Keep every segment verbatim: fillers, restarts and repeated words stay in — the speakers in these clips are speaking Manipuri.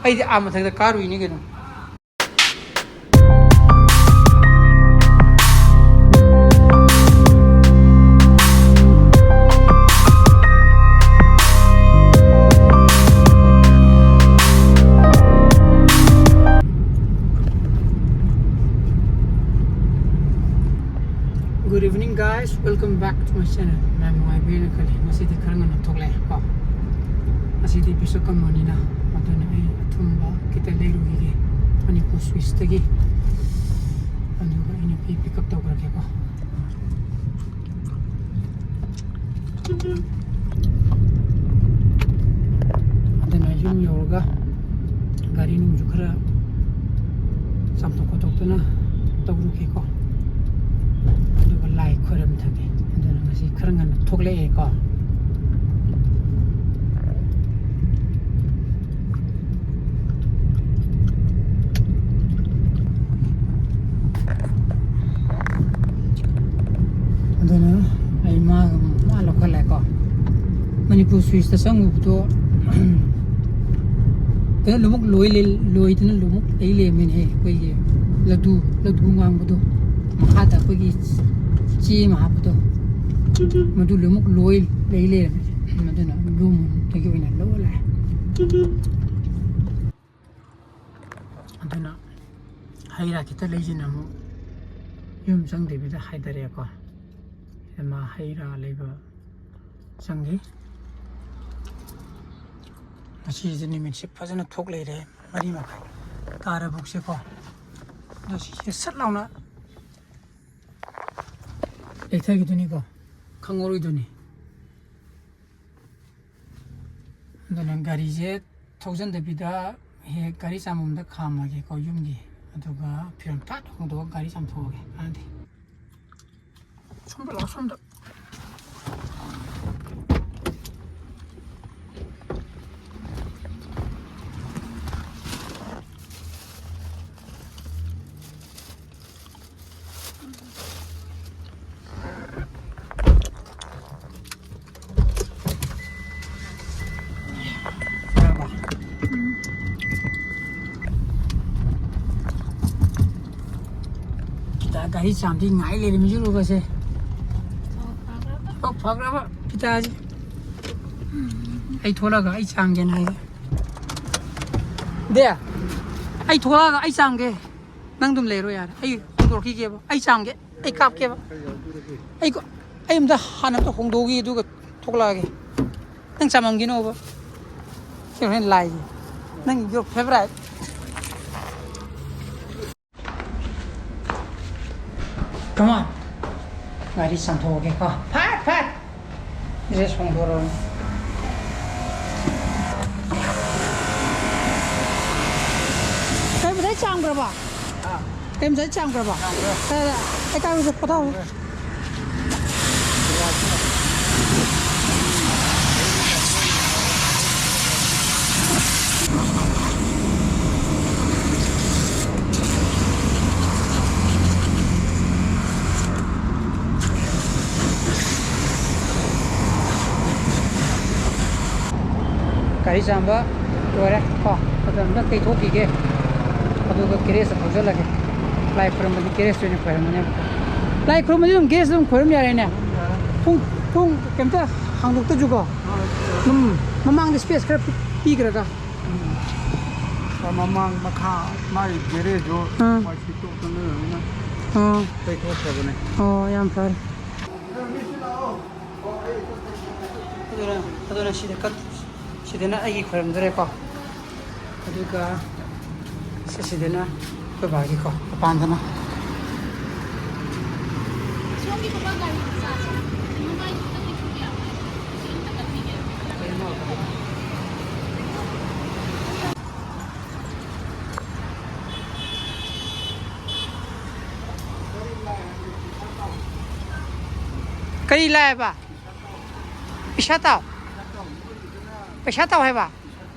ꯑꯩꯗꯤ ꯑꯥ ꯃꯊꯛꯇ ꯀꯥꯔꯨꯏꯅꯤ ꯀꯩꯅꯣ꯫ Good evening, guys. Welcome back to my channel. ꯃꯌꯥꯝ ꯅꯨꯡꯉꯥꯏꯕꯤꯔꯦꯅ ꯈꯜꯂꯤ꯫ ꯉꯁꯤꯗꯤ ꯈꯔ ꯉꯟꯅ ꯊꯣꯛꯂꯛꯑꯦ ꯀꯣ꯫ ꯉꯁꯤꯗꯤ ꯕꯤꯁꯀꯔꯃꯅꯤꯅ, ꯑꯗꯨꯅ ꯑꯩ ꯑꯊꯨꯝꯕ ꯈꯤꯇ ꯂꯩꯔꯨꯈꯤꯒꯦ ꯃꯅꯤꯄꯨꯔ ꯁ꯭ꯋꯤꯠꯁꯇꯒꯤ꯫ ꯑꯗꯨꯒ ꯑꯩ ꯅꯨꯄꯤ pick up ꯇꯧꯈ꯭ꯔꯒꯦꯀꯣ꯫ ꯑꯗꯨꯅ ꯌꯨꯝ ꯌꯧꯔꯒ ꯒꯥꯔꯤ ꯅꯨꯡꯁꯨ ꯈꯔ ꯆꯥꯝꯊꯣꯛ ꯈꯣꯠꯇꯣꯛꯇꯅ ꯇꯧꯔꯨꯒꯦꯀꯣ꯫ ꯑꯗꯨꯒ ꯂꯥꯏ ꯈꯣꯏꯔꯝꯊꯒꯦ꯫ ꯑꯗꯨꯅ ꯉꯁꯤ ꯈꯔ ꯉꯟꯅ ꯊꯣꯛꯂꯛꯑꯦꯀꯣ꯫ ꯑꯗꯨꯅ ꯑꯩ ꯃꯥ, ꯃꯥ ꯂꯧꯈꯠꯂꯦꯀꯣ꯫ ꯃꯅꯤꯄꯨꯔ ꯁ꯭ꯋꯤꯠꯁꯇ ꯆꯪꯉꯨꯕꯗꯣ, ꯀꯩꯅꯣ, ꯂꯨꯃꯨꯛ ꯂꯣꯏ ꯂꯩ-, ꯂꯣꯏꯗꯅ ꯂꯨꯃꯨꯛ ꯂꯩ ꯂꯩꯔꯝꯃꯦꯅꯦꯍꯦ꯫ ꯑꯩꯈꯣꯏꯒꯤ ꯂꯗꯨ, ꯂꯗꯨ ꯉꯥꯡꯕꯗꯣ, ꯃꯈꯥꯗ ꯑꯩꯈꯣꯏꯒꯤ ꯆꯦ ꯑꯃ ꯍꯥꯞꯄꯗꯣ, ꯃꯗꯨ ꯂꯣꯏꯅꯃꯛ ꯂꯣꯏ ꯂꯩ ꯂꯩꯔꯝꯃꯦ꯫ ꯃꯗꯨꯅ ꯂꯨꯃꯨꯛꯇꯒꯤ ꯑꯣꯏꯅ ꯂꯧꯔ ꯂꯥꯛꯑꯦ꯫ ꯑꯗꯨꯅ ꯍꯩ ꯔꯥ ꯈꯤꯇ ꯂꯩꯁꯤꯅ ꯑꯃꯨꯛ ꯌꯨꯝ ꯆꯪꯗꯕꯤꯗ ꯍꯥꯏꯊꯔꯛꯑꯦꯀꯣ꯫ ꯁꯤꯗ ꯃꯥ ꯍꯩ ꯔꯥ ꯂꯩꯕ ꯆꯪꯈꯤ꯫ ꯉꯁꯤꯁꯦ ꯅꯨꯃꯤꯠꯁꯦ ꯐꯖꯅ ꯊꯣꯛ ꯂꯩꯔꯦ, ꯃꯔꯤ ꯃꯈꯥꯏ ꯇꯥꯔꯕꯨꯛꯁꯦꯀꯣ꯫ ꯑꯗꯣ ꯁꯤꯁꯦ ꯁꯠ ꯂꯥꯎꯅ ꯂꯩꯊꯈꯤꯗꯣꯏꯅꯤꯀꯣ, ꯈꯪꯍꯧꯔꯣꯏꯗꯣꯏꯅꯤ꯫ ꯑꯗꯨꯅ ꯒꯥꯔꯤꯁꯦ ꯊꯧꯖꯤꯟꯗꯕꯤꯗ ꯍꯦꯛ ꯒꯥꯔꯤ ꯆꯥꯝꯐꯝꯗ ꯈꯥꯝꯃꯒꯦꯀꯣ, ꯌꯨꯝꯒꯤ꯫ ꯑꯗꯨꯒ ꯐꯤꯔꯣꯜ ꯐꯠ ꯍꯣꯡꯗꯣꯛꯑꯒ ꯒꯥꯔꯤ ꯆꯥꯝꯊꯣꯛꯑꯒꯦ꯫ ꯀꯥꯟꯅꯗꯦ꯫ ꯁꯣꯝꯗ ꯂꯥꯛꯑꯣ, ꯁꯣꯝꯗ꯫ ꯆꯥꯔꯕ? ꯑꯩ ꯆꯥꯝꯗꯤ ꯉꯥꯏ ꯂꯩꯔꯦ, ꯃꯤꯁꯨ ꯂꯨꯒꯁꯦ꯫ ꯑꯣ, ꯐꯈ꯭ꯔꯕ ꯐꯤꯇꯥꯁꯦ꯫ ꯑꯩ ꯊꯣꯛꯂꯛꯑꯒ ꯑꯩ ꯆꯥꯝꯒꯦꯅ ꯍꯥꯏꯒꯦ꯫ ꯗꯦ, ꯑꯩ ꯊꯣꯛꯂꯛꯑꯒ ꯑꯩ ꯆꯥꯝꯒꯦ꯫ ꯅꯪ ꯑꯗꯨꯝ ꯂꯩꯔꯣ ꯌꯥꯔꯦ꯫ ꯑꯩ ꯍꯣꯡꯗꯣꯔꯛꯈꯤꯒꯦꯕ꯫ ꯑꯩ ꯆꯥꯝꯒꯦ꯫ ꯑꯩ ꯀꯥꯞꯀꯦꯕ꯫ ꯑꯩ ꯀꯣ-, ꯑꯩ ꯑꯝꯇ ꯍꯥꯟꯅ ꯑꯝꯇ ꯍꯣꯡꯗꯣꯛꯎꯈꯤ, ꯑꯗꯨꯒ ꯊꯣꯛꯂꯛꯑꯒꯦ꯫ ꯅꯪ ꯆꯥꯃꯝꯒꯤꯅꯣꯕ꯫ ꯁꯤ ꯍꯣꯔꯦꯟ ꯂꯥꯏꯒꯤ꯫ ꯅꯪ your favorite꯫ Come on. ꯒꯥꯔꯤ ꯆꯥꯝꯊꯣꯛꯑꯒꯦꯀꯣ꯫ ꯐꯠ, ꯐꯠ꯫ Dress ꯍꯣꯡꯗꯣꯔꯛꯑꯣ꯫ ꯀꯩ ꯉꯁꯥꯏ ꯆꯥꯝꯈ꯭ꯔꯕ? ꯀꯩ ꯉꯁꯥꯏ ꯆꯥꯝꯈ꯭ꯔꯕ? ꯆꯥꯝꯈ꯭ꯔꯦ꯫ ꯀꯗꯥꯏꯗ? ꯑꯩ ꯀꯥꯏꯔꯨꯁꯦ, ꯄꯣꯊꯥꯍꯧꯔꯣ꯫ ꯒꯥꯔꯤ ꯆꯥꯝꯕ ꯂꯣꯏꯔꯦ ꯀꯣ꯫ ꯑꯗꯨ ꯑꯝꯇ ꯇꯩꯊꯣꯛꯈꯤꯒꯦ꯫ ꯑꯗꯨꯒ garage ꯇ ꯊꯧꯖꯤꯜꯂꯒꯦ꯫ ꯂꯥꯏ ꯈꯨꯔꯨꯝꯕꯗꯤ garage ꯇ ꯑꯣꯏꯅ ꯈꯣꯏꯔꯝꯃꯅꯦꯕꯀꯣ꯫ ꯂꯥꯏ ꯈꯨꯔꯨꯝꯕꯗꯤ ꯑꯗꯨꯝ garage ꯇ ꯑꯗꯨꯝ ꯈꯣꯏꯔꯝ ꯌꯥꯔꯦꯅꯦ꯫ ꯊꯣꯡ, ꯊꯣꯡ ꯀꯩꯝꯇ ꯍꯥꯡꯗꯣꯛꯇ꯭ꯔꯁꯨꯀꯣ꯫ ꯑꯗꯨꯝ ꯃꯃꯥꯡꯗ space ꯈꯔ ꯄꯤ-, ꯄꯤꯈ꯭ꯔꯒ꯫ ꯎꯝ꯫ ꯃꯃꯥꯡ ꯃꯈꯥ ꯃꯥꯒꯤ garage ꯇꯣ ꯑꯥ꯫ ꯋꯥꯏ ꯁꯤꯠꯇꯣꯛꯇꯅ ꯂꯩꯔꯕꯅꯤꯅ ꯑꯥ꯫ ꯇꯩꯊꯣꯛꯈ꯭ꯔꯕꯅꯦ꯫ ꯑꯣ, ꯌꯥꯝ ꯐꯔꯦ꯫ ꯑꯗꯨꯅ, ꯑꯗꯨꯅ ꯁꯤꯗ ꯀꯠ-, ꯁꯤꯗꯅ ꯑꯩꯒꯤ ꯈꯣꯏꯔꯝꯗꯣꯔꯦꯀꯣ꯫ ꯑꯗꯨꯒ ꯁꯤꯁꯤꯗꯅ ꯑꯩꯈꯣꯏ ꯕꯥꯒꯤꯀꯣ, ꯃꯄꯥꯟꯗꯅ꯫ ꯀꯔꯤ ꯂꯥꯛꯑꯦꯕ? ꯄꯩꯁꯥ ꯇꯥꯎ꯫ ꯄꯩꯁꯥ ꯇꯥꯎ ꯍꯥꯏꯕ?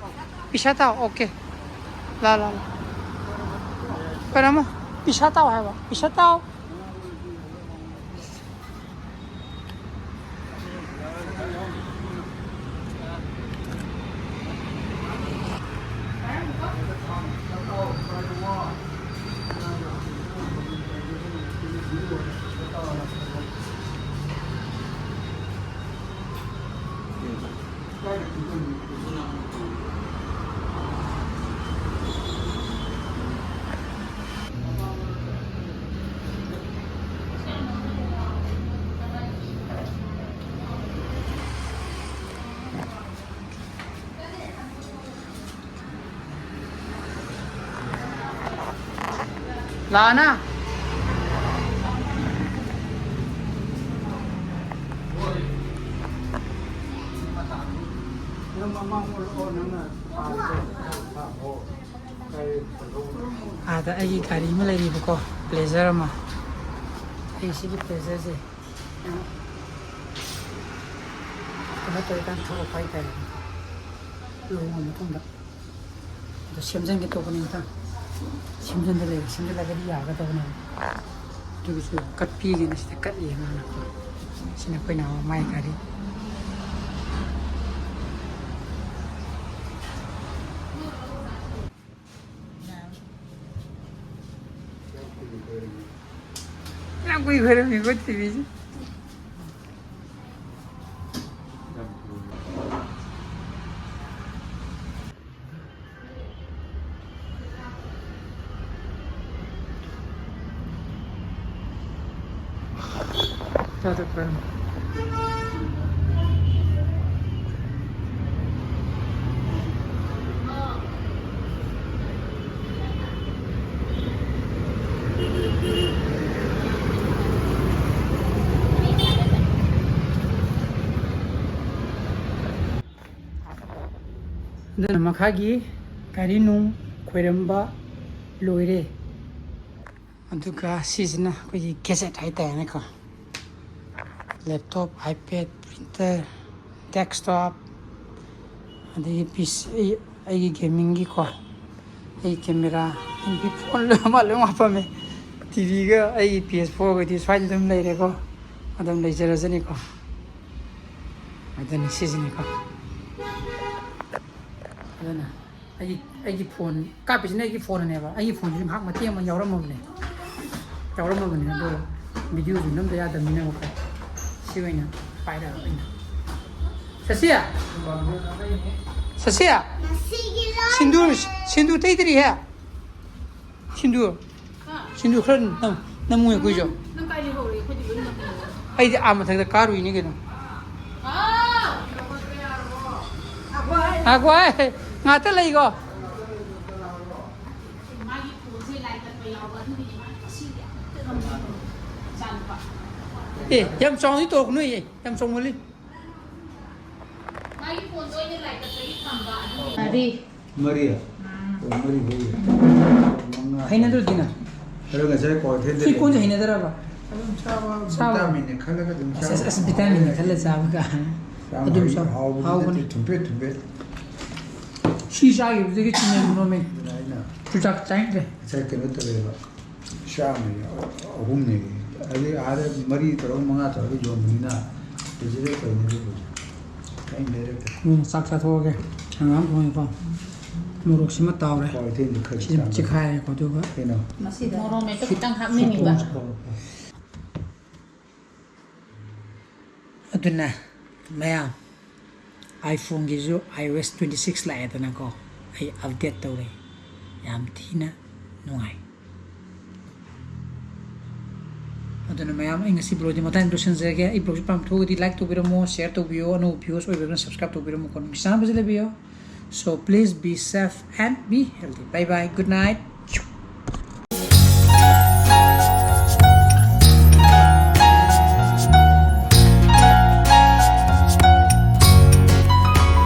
ꯄꯩꯁꯥ ꯇꯥꯎ꯫ ꯑꯣꯀꯦ꯫ ꯂꯥ, ꯂꯥ, ꯂꯥ꯫ ꯀꯔꯝꯕ? ꯄꯩꯁꯥ ꯇꯥꯎ ꯍꯥꯏꯕ? ꯄꯩꯁꯥ ꯇꯥꯎ꯫ ꯂꯥꯛꯑꯣꯅ꯫ ꯑꯥꯗ ꯑꯩꯒꯤ ꯒꯥꯔꯤ ꯑꯃ ꯂꯩꯔꯤꯕꯀꯣ, ꯄ꯭ꯂꯦꯖꯔ ꯑꯃ꯫ ꯑꯩ ꯁꯤꯒꯤ ꯄ꯭ꯂꯦꯖꯔꯁꯦ ꯀꯩꯅꯣ ꯇꯧꯔꯤꯀꯥꯟꯗ ꯊꯣꯛꯂꯛꯄ ꯍꯥꯏꯇꯥꯔꯦ, ꯂꯨꯍꯣꯡꯉ ꯃꯇꯨꯡꯗ꯫ ꯑꯗꯣ ꯁꯦꯝꯖꯤꯟꯒꯦ ꯇꯧꯕꯅꯤ ꯑꯝꯇꯪ꯫ ꯁꯦꯝꯖꯤꯟꯗ ꯂꯩꯔꯦ, ꯁꯦꯝꯖꯤꯜꯂꯒꯗꯤ ꯌꯥꯒꯗꯕꯅꯦꯕ꯫ ꯑꯗꯨꯒꯤꯁꯨ ꯀꯠꯄꯤꯒꯦꯅ ꯁꯤꯗ ꯀꯠꯂꯤ ꯃꯥꯅꯀꯣ꯫ ꯁꯤꯅ ꯑꯩꯈꯣꯏ ꯅꯍꯥꯟ ꯃꯥꯏ ꯒꯥꯔꯤ꯫ ꯌꯥꯝ ꯀꯨꯏ ꯈꯣꯏꯔꯝꯃꯤꯀꯣ ꯇꯤꯚꯤꯁꯦ꯫ ꯑꯗꯨꯅ ꯃꯈꯥꯒꯤ ꯒꯥꯔꯤ ꯅꯨꯡ ꯈꯣꯏꯔꯝꯕ ꯂꯣꯏꯔꯦ꯫ ꯑꯗꯨꯒ ꯁꯤꯁꯤꯅ ꯑꯩꯈꯣꯏꯒꯤ ꯒꯦꯖꯦꯠ ꯍꯥꯏꯇꯥꯔꯦꯅꯦꯀꯣ꯫ ꯂꯦꯞꯇꯣꯞ, ꯑꯥꯏꯄꯦꯗ, ꯄ꯭ꯔꯤꯟꯇꯔ, ꯗꯦꯁꯛꯇꯣꯞ, ꯑꯗꯒꯤ ꯄꯤ ꯁꯤ, ꯑꯩ, ꯑꯩꯒꯤ ꯒꯦꯃꯤꯡꯒꯤꯀꯣ, ꯑꯩꯒꯤ ꯀꯦꯃꯦꯔꯥ, ꯑꯩꯒꯤ ꯐꯣꯟ ꯂꯣꯏꯅꯃꯛ ꯂꯣꯏ ꯍꯥꯞꯄꯝꯃꯦ꯫ ꯇꯤꯚꯤꯒ ꯑꯩꯒꯤ ꯄꯤ ꯑꯦꯁ ꯐꯣꯔꯒꯗꯤ ꯁ꯭ꯋꯥꯏꯗ ꯑꯗꯨꯝ ꯂꯩꯔꯦꯀꯣ, ꯑꯗꯨꯝ ꯂꯩꯖꯔꯖꯅꯤꯀꯣ꯫ ꯑꯗꯨꯅꯤ ꯁꯤꯁꯤꯅꯤꯀꯣ꯫ ꯑꯗꯨꯅ ꯑꯩꯒꯤ, ꯑꯩꯒꯤ ꯐꯣꯟ ꯀꯥꯞꯄꯤꯁꯤꯅ ꯑꯩꯒꯤ ꯐꯣꯟꯅꯦꯕ꯫ ꯑꯩꯒꯤ ꯐꯣꯟꯁꯤꯁꯨ ꯉꯥꯏꯍꯥꯛ ꯃꯇꯦꯛ ꯑꯃ ꯌꯥꯎꯔꯝꯃꯕꯅꯦ꯫ ꯌꯥꯎꯔꯝꯃꯕꯅꯦ, ꯑꯗꯣ ꯚꯤꯗꯤꯑꯣꯁꯨ ꯅꯝꯗ ꯌꯥꯗꯕꯅꯤꯅꯀꯣ, ꯁꯤ ꯑꯣꯏꯅ ꯄꯥꯏꯔꯛꯑꯕ ꯑꯩꯅ꯫ ꯁꯁꯤꯌꯥ, ꯁꯁꯤꯌꯥ, ꯃꯁꯤꯒꯤ ꯂꯣꯟ ꯁꯤꯟꯗꯨꯔ, ꯁꯤꯟꯗꯨꯔ ꯇꯩꯗ꯭ꯔꯤꯍꯦ꯫ ꯁꯤꯟꯗꯨꯔ, ꯁꯤꯟꯗꯨꯔ ꯈꯔ ꯅꯝ-, ꯅꯝꯃꯨ ꯑꯩꯈꯣꯏꯁꯨ꯫ ꯅꯪ ꯀꯥꯏ ꯂꯩꯍꯧꯔꯦ? ꯑꯩꯈꯣꯏꯗꯤ ꯂꯣꯏ ꯅꯝꯃꯦ꯫ ꯑꯩꯗꯤ ꯑꯥ ꯃꯊꯛꯇ ꯀꯥꯔꯨꯏꯅꯦ ꯀꯩꯅꯣ꯫ ꯉꯥꯏꯈꯣ, ꯉꯥꯏꯈꯣ, ꯉꯥꯏꯈꯣ꯫ ꯉꯥꯛꯇ ꯂꯩꯀꯣ꯫ ꯃꯥꯒꯤ ꯐꯣꯟꯁꯦ ꯂꯥꯏ ꯀꯠꯄ ꯌꯥꯎꯕ, ꯑꯗꯨꯒꯤꯅꯦ ꯃꯥꯅ ꯉꯁꯤꯗꯤ ꯑꯝꯇ ꯅꯝꯕꯤꯗꯕ ꯏꯆꯥꯅꯨꯄꯥ꯫ ꯑꯦ, ꯌꯥꯝ ꯆꯥꯎꯅꯗꯤ ꯇꯧꯔꯛꯀꯅꯨ, ꯑꯦ, ꯌꯥꯝ ꯆꯥꯎꯃꯜꯂꯤ꯫ ꯃꯥꯒꯤ ꯐꯣꯟꯗꯣ ꯑꯩꯅ ꯂꯥꯏ ꯀꯠꯄꯒꯤ ꯊꯝꯕ, ꯑꯗꯨꯒꯤ꯫ ꯃꯔꯤ꯫ ꯃꯔꯤ? ꯑꯣ, ꯃꯔꯤ, ꯃꯔꯤ꯫ ꯃꯉꯥ꯫ ꯍꯩꯅꯗ꯭ꯔꯗꯤ ꯅꯪ? ꯑꯗꯣ ꯉꯁꯥꯏ ꯀ꯭ꯋꯥꯀꯩꯊꯦꯜꯗ ꯁꯤ ꯀꯣꯟꯁꯦ ꯂꯩꯕ꯫ ꯍꯩꯅꯗ꯭ꯔꯕ? ꯑꯗꯨꯝ ꯆꯥꯕ꯫ ꯆꯥꯕ꯫ ꯚꯤꯇꯥꯃꯤꯟꯅꯦ ꯈꯜꯂꯒ ꯑꯗꯨꯝ ꯑꯁ, ꯆꯥꯕ꯫ ꯑꯁ, ꯑꯁ, ꯚꯤꯇꯥꯃꯤꯟꯅꯦ ꯈꯜꯂ ꯆꯥꯕ ꯀꯥꯏꯅ꯫ ꯆꯥꯕ ꯑꯗꯨꯝ ꯍꯩ-, ꯆꯥꯎ꯫ ꯍꯥꯎꯕꯗꯤ ꯍꯥꯎꯕꯅꯤ꯫ ꯅꯠꯇꯦ, ꯊꯨꯝꯄꯦꯠ ꯊꯨꯝꯄꯦꯠ꯫ ꯁꯤ ꯆꯥꯈꯤꯕꯗꯒꯤ ꯆꯤꯡꯅꯕ ꯅꯣꯃꯦ꯫ ꯑꯗꯨꯅ ꯑꯩꯅ ꯆꯨꯖꯥꯛ ꯆꯥꯅꯤꯡꯗ꯭ꯔꯦ꯫ ꯉꯁꯥꯏ ꯀꯩꯅꯣ ꯇꯧꯋꯦꯕ, ꯆꯥꯝꯃꯒꯤ ꯑꯍꯨꯝꯅꯦ꯫ ꯑꯗꯩ ꯑꯥꯗ ꯃꯔꯤ ꯇꯧꯔꯒ, ꯃꯉꯥ ꯇꯧꯔꯒ ꯌꯣꯟꯕꯅꯤꯅ, ꯀꯦꯖꯤꯗ ꯀꯩꯅꯣ ꯑꯗꯨꯕꯨ ꯑꯩꯅ ꯂꯩꯔꯛꯇꯦ꯫ ꯎꯝ, ꯆꯥꯛ ꯆꯥꯊꯣꯛꯑꯒꯦ꯫ ꯍꯪꯒꯥꯝ ꯊꯣꯡꯉꯦꯀꯣ꯫ ꯃꯣꯔꯣꯛꯁꯤꯃ ꯇꯥꯎꯔꯦ꯫ ꯀ꯭ꯋꯥꯀꯩꯊꯦꯜꯗꯤ ꯈꯔ ꯁꯤꯃ ꯆꯥꯕ꯫ ꯆꯤꯈꯥꯏꯔꯦꯀꯣ, ꯑꯗꯨꯒ ꯀꯩꯅꯣ? ꯃꯁꯤꯗ ꯃꯣꯔꯣꯛ ꯃꯦꯠꯄ ꯈꯤꯇꯪ ꯍꯥꯞꯅꯤꯡꯉꯤꯕ꯫ ꯁꯤ ꯀꯣꯟꯁꯦ꯫ ꯑꯗꯨꯅ ꯃꯌꯥꯝ, iPhoneꯒꯤꯁꯨ iOS twenty six ꯂꯥꯛꯑꯦꯗꯅꯀꯣ, ꯑꯩ update ꯇꯧꯔꯦ, ꯌꯥꯝ ꯊꯤꯅ ꯅꯨꯡꯉꯥꯏ꯫ ꯑꯗꯨꯅ ꯃꯌꯥꯝ, ꯑꯩ ꯉꯁꯤ vlogꯗꯤ ꯃꯇꯥꯡ ꯂꯣꯏꯁꯤꯟꯖꯔꯒꯦ꯫ ꯑꯩ vlogꯁꯤ ꯄꯥꯝꯊꯣꯛꯑꯒꯗꯤ like ꯇꯧꯕꯤꯔꯝꯃꯣ, share ꯇꯧꯕꯤꯌꯣ, ꯑꯅꯧꯕ viewers ꯑꯣꯏꯕꯤꯔꯒꯅ subscribe ꯇꯧꯕꯤꯔꯝꯃꯣꯀꯣ꯫ ꯅꯨꯡꯁꯤ ꯆꯥꯟꯅꯕꯁꯦ ꯂꯩꯕꯤꯌꯣ꯫ So please be safe and be healthy. Bye bye. Good night.